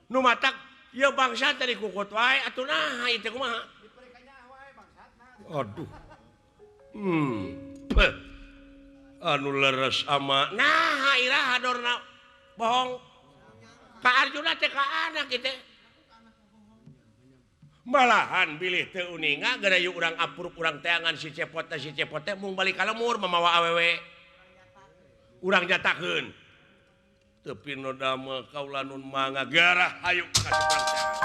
Nu matak ieu bangsa tadi kukut wae atuh naha ieu teh kumaha? Aduh. Anu leres ama naha iraha Dorna bohong. Ka Arjuna teh ka anak kitu. Malahan bilih teu uninga gara yuk urang apuruk urang teangan si cepot teh mung balik ka lemur mamawa awewe. Urang nyatakeun. Teu pino damel kaula nun mangga garah hayu ka sepang teangan.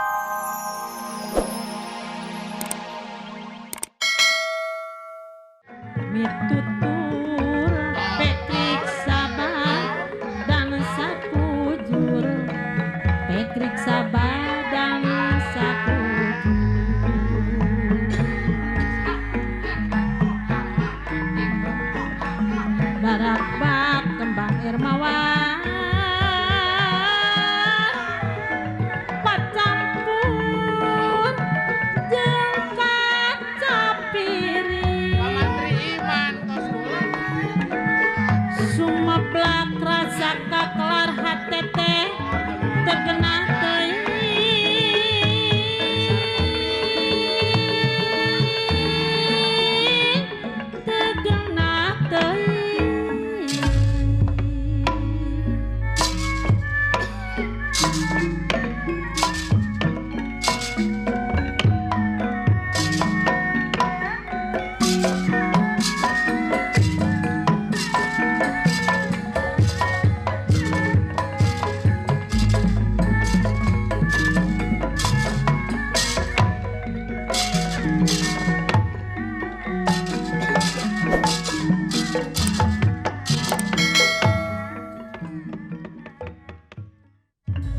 Mitutur pekrik sabar dan sakujur, pekrik sabar dan sakujur. Barak-bak kembang ermawan pacampur jeung kaca piring. Sumeplak rasa kakelar hate teh terkenah teuing. Terkenah teuing.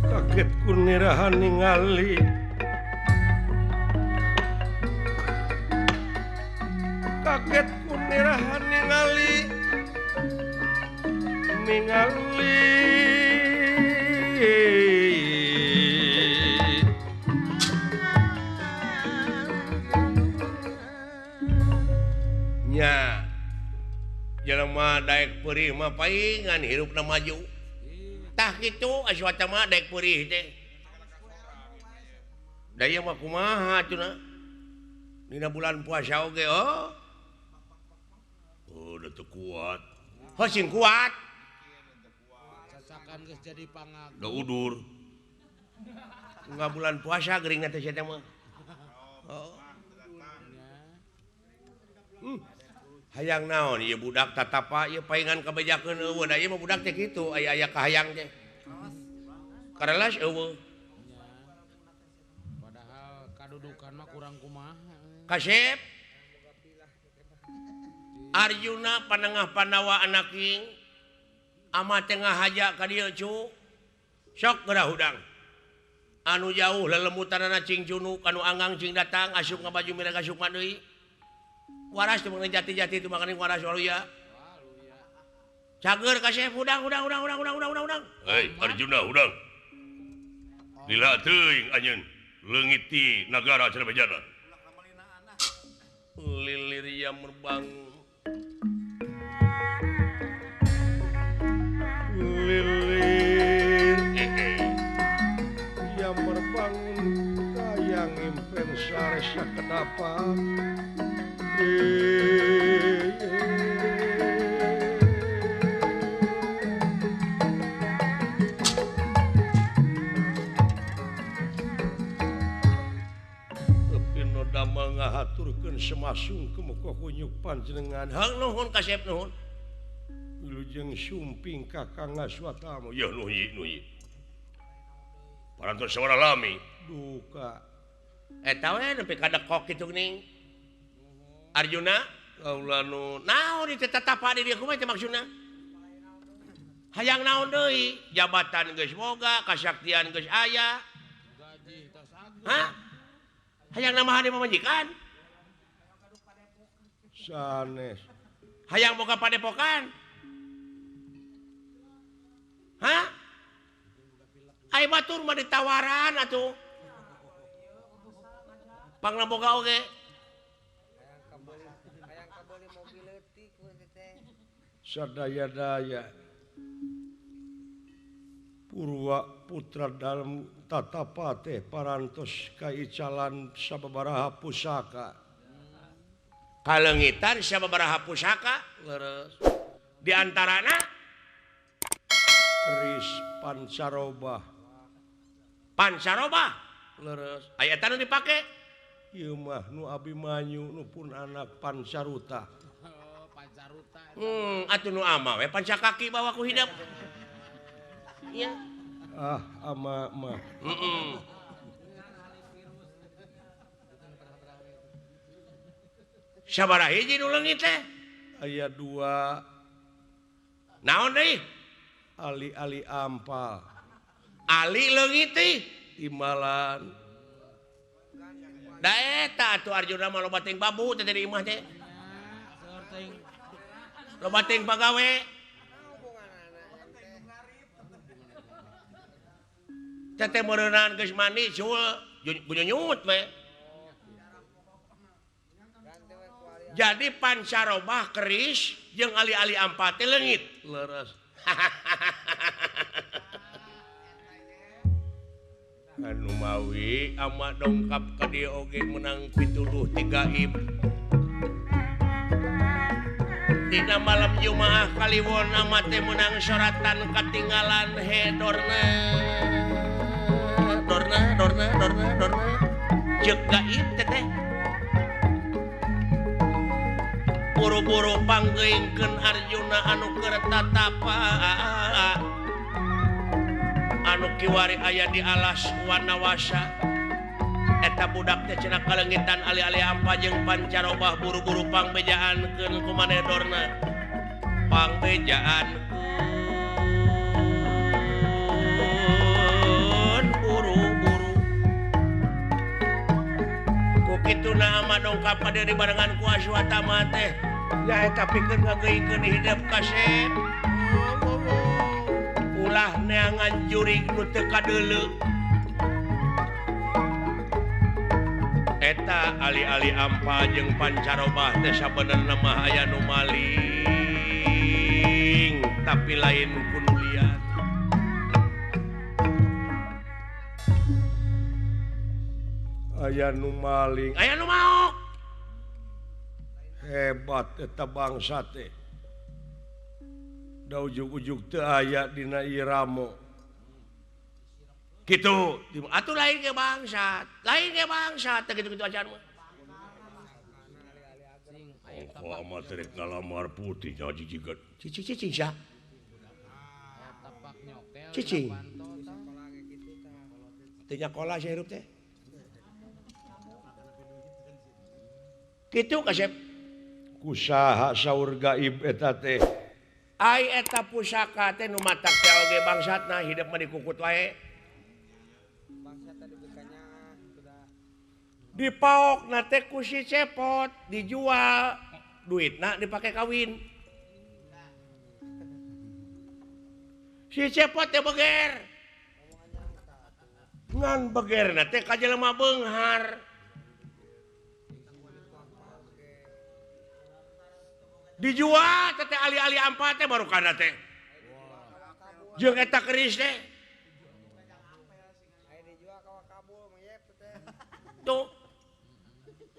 Kaget kunirahan ningali kaget kunirahan ningali ningali nya jelema daek peurih mah paingan hirupna maju. Tah kitu Aswata mah daek peurih teh. Da ieu mah kumaha cenah? Dina bulan puasa oge oh. Oh, da teu kuat. Heuh sing kuat. Sasakan geus jadi pangag. Da udur. Enggak bulan puasa geuring teh sia teh mah. Oh. Hayang naon ieu budak tatapa ieu paingan kabejakeun eueuh da ieu mah budak teh kitu aya aya kahayang teh. Karelas eueuh. Padahal kadudukan mah kurang kumaha. Kasep Arjuna panengah Pandawa anaking ama tengah haja ka dieu cu. Sok geura hudang. Anu jauh lelemutanana cing cunuk anu anggang cing datang asup ngabaju mirag asup deui. Waras teu jati-jati itu makanin waras waluya. Cager kasep hudang hudang hudang hudang hudang hudang hudang. Hei Arjuna hudang. Lila teuing anjeun leungit ti nagara cenah bejana. Lilir ya merbang. Lilir ya merbangun kayang impen saresa kedapat. Tapi noda ngahaturkeun semasung kemuka kunyuk panjenengan. Hang nuhun kasep nuhun. Wilujeng sumping Kakang Aswatama. Ya nuhi nuhi. Parantos sabaraha lami? Duka. Eta we nepi ka dekok kitu geuning. Arjuna kaula nu naon ieu teh tatapa di dieu kumaha teh maksudna? Hayang naon deui? Jabatan geus boga, kasaktian geus aya. Hah? Hayang namahan pamajikan? Sanes. Hayang boga padepokan? Hah? Ai batur mah ditawaran atuh. Pangna boga oge. Sadaya-daya. Purwa putra dalam tatapa teh parantos kaicalan sababaraha pusaka. Kalengitan sababaraha pusaka leres. Di antarana keris Pancarobah. Pancarobah leres. Aya eta nu dipake? Ieu mah nu Abimanyu nu pun anak Pancaruta. Oh, Pancaruta. Atuh nu ama we pancakaki bawa ku hidep. Iya. Ah, ama mah. Sabaraha hiji nu leungit teh? Aya dua. Naon deui? Ali-ali ampal. Ali leungit teh timbalan. Da eta atuh Arjuna mah loba teuing babu teh di imah teh. Loba teuing pagawe. Teteh meureunan geus mandi sul gunyunyut we. Jadi Pancarobah keris jeung ali-ali ampal teh leungit. Leres. Anu mawi ama dongkap ka dieu oge menang pituduh ti gaib. Dina malam Jumaah Kaliwon ama teh meunang soratan katinggalan hedorna. Dorna dorna dorna dorna ceuk gaib teteh. Buru-buru panggeuingkeun Arjuna anu keur tatapa anu kiwari aya di alas Wanawasa. Eta budak teh cenah kaleungitan ali-ali ampa jeung Pancarobah buru-buru pangbejaankeun ku maneh dorna. Pangbejaankeun buru-buru. Ku kituna ama dongkap ka diri barengan ku Aswatama teh. Nyaeta pikeun ngageuingkeun hidep kasep. Ulah neangan jurig nu teu kadeuleu. Eta ali-ali ampa jeung Pancarobah teh sabenerna mah aya nu maling tapi lain ku nu liat. Aya nu maling, aya nu maok. Hebat eta bangsa teh. Da ujug-ujug teu aya dina ieu ramo. Kitu, atuh lain ge bangsat, lain ge bangsat teh kitu-kitu acan mah. Oh, ama teh rek ngalamar putih nya jijigan. Cicing sia. Cicing. Teu nyakola sia hirup teh. Kitu kasep. Kusaha saur gaib eta teh? Ai eta pusaka teh nu matak teh oge bangsatna hidep mah dikukut wae. Dipaok na teh ku si Cepot, dijual, duitna dipake kawin. Si Cepot teh beger. Ngan begerna teh ka jelema beunghar. Dijual teh ali-ali ampa teh baru kana teh. Jeung eta keris teh. Tuh.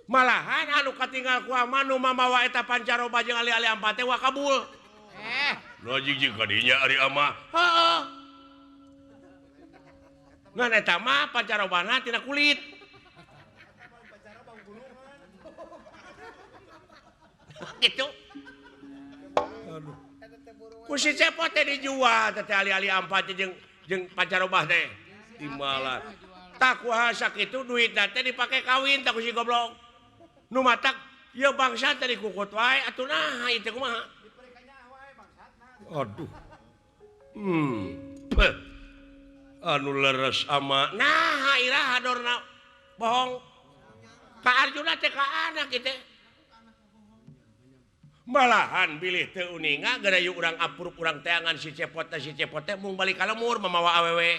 Malahan anu katinggal ku ama nu mamawa eta Pancaroba jeung ali-ali ampa teh wakabul. Nu jig-jig ka dinya ari ama. Heeh. Ngan eta mah Pancarobana tina kulit. Gitu. Aduh. Ku si Cepot teh dijual teh ali-ali ampa teh jeung Pancarobah teh. Timbalan. Tak kuaha sakitu duitna teh dipake kawin tak ku si goblok. Nu matak ieu bangsa teh dikukut wae atuh naha ieu teh kumaha? Aduh. Anu leres ama naha iraha dorna bohong. Ka Arjuna teh ka anak ieu teh. Malahan bilih teu uninga gerayu urang apuruk urang teangan si Cepot teh mung balik ka lemur mamawa awewe.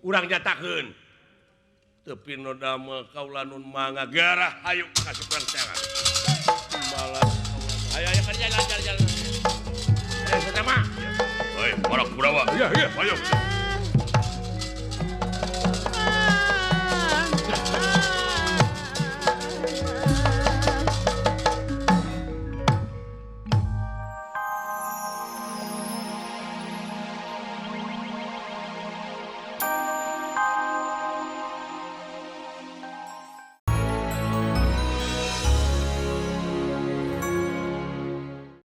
Urang nyatakeun. Teu pino damel kaula nun mangga garah hayu kasih urang teangan. Malah ayo ayo kan jalan jalan jalan. Ayo sama. Hoi, para Kurawa. Iya, iya, ayo.